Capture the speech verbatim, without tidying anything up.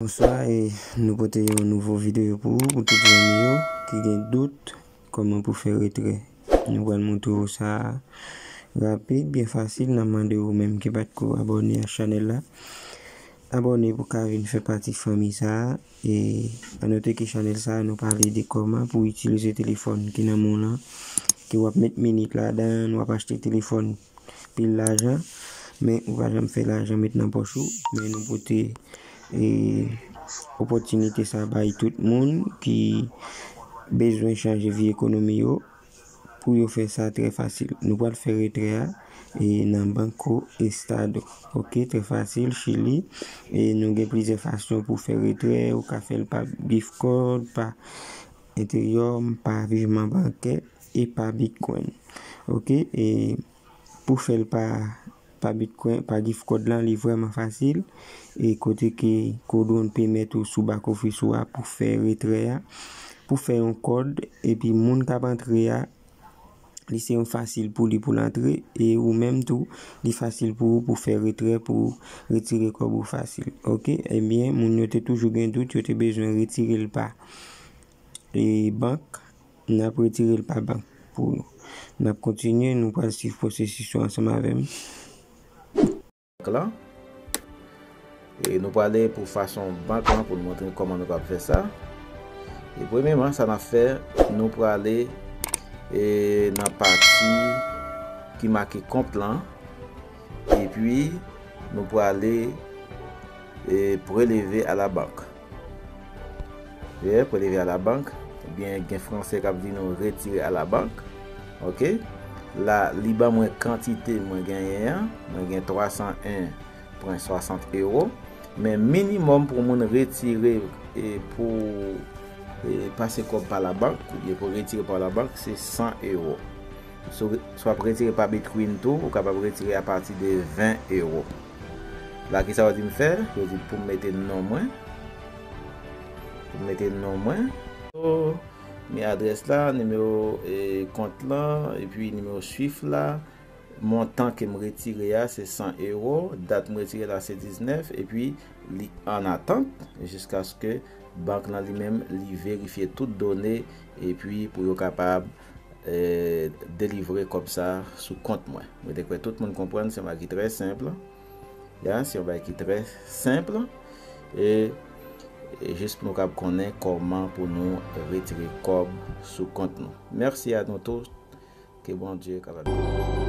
Bonswa, e nou pote yon nouvo videyo pou ou, pou tout zanmi yo ki gen dout kòman pou fè retrè. Nou pral montre w sa rapid, byen fasil. N ap mande ou menm ki pa t ko abòne a chanèl la, abòne pou ka vin fè pati fanmi sa a. E anote ke chanèl sa a, nou pale de kòman pou itilize telefòn ki nan men w lan, ke w ap met minit ladan, w ap achte telefòn pil lajan, men ou pa janm fè lajan met nan pòch ou. Men nou pote, e, opòtinite sa bay tout moun ki bezwen chanje vi ekonomi yo, pou yo fè sa trè fasil. Nou pral fè retrè a, e, nan Banco Estado. Oke, trè fasil, Chili. E nou gen plizyè fason pou fè retrè. Ou ka fè l pa gift card, pa Ethereum, pa vichman bankè e pa Bitcoin. Oke, e pou fè l pa, pa Bitcoin, pa gift card lan, li vrèman fasil. E kote ke kòd ou pèmèt ou sou back office ou a pou fè retrè a, pou fè yon kòd, epi moun k ap antre a, li se yon fasil pou li pou l antre, e ou menm tou, li fasil pou ou pou fè retrè, pou retire kòb ou fasil. Oke, ebyen, moun yo te toujou gen dout, yo te bezwen retire l pa, e, bank, n ap retire l pa bank pou nou. N ap kontinye, nou pral swiv pwosesis yo ansanm avè m. Lan. E nou prale pou fason bank lan pou nou montre kòman nou kab fè sa. E premyèman, sa n ap fè, nou prale, e, nan pati ki make kont lan. Epi, nou prale, e, preleve a la bank. Ye, preleve a la bank. Ebyen, gen fransè k ap di nou retire a la bank. Oke. La, li ban mwen kantite mwen genyen an. Mwen gen twa san en pwen swasant ewo. Men minimòm pou moun retire, e, pou, e, pase kòb pa la bank, oubyen pou retire pa la bank, se san ewo. Si w, si w ap retire pa Bitcoin tou, ou kapab retire apati de ven ewo. La, kisa yo di m fè? Yo di pou m mete non mwen. Pou m mete non mwen. Mi adrès la, nimewo, e, kont lan, epi nimewo Swift la. Montan ke m retire a, se san ewo. Dat m retire la, se diznèf. Epi, li an atant jiskaske bank lan li menm, li verifye tout done. Epi, pou yo kapab, e, delivre kòb sa sou kont mwen. Mwen te kwè tout moun konprann, se yon bagay ki trè senp. Ya, se yon bagay ki trè senp. E, e jis pou nou kab konnen kòman pou nou retire kòb sou kont nou. Mèsi a nou tout. Ke Bondye kapab beni nou.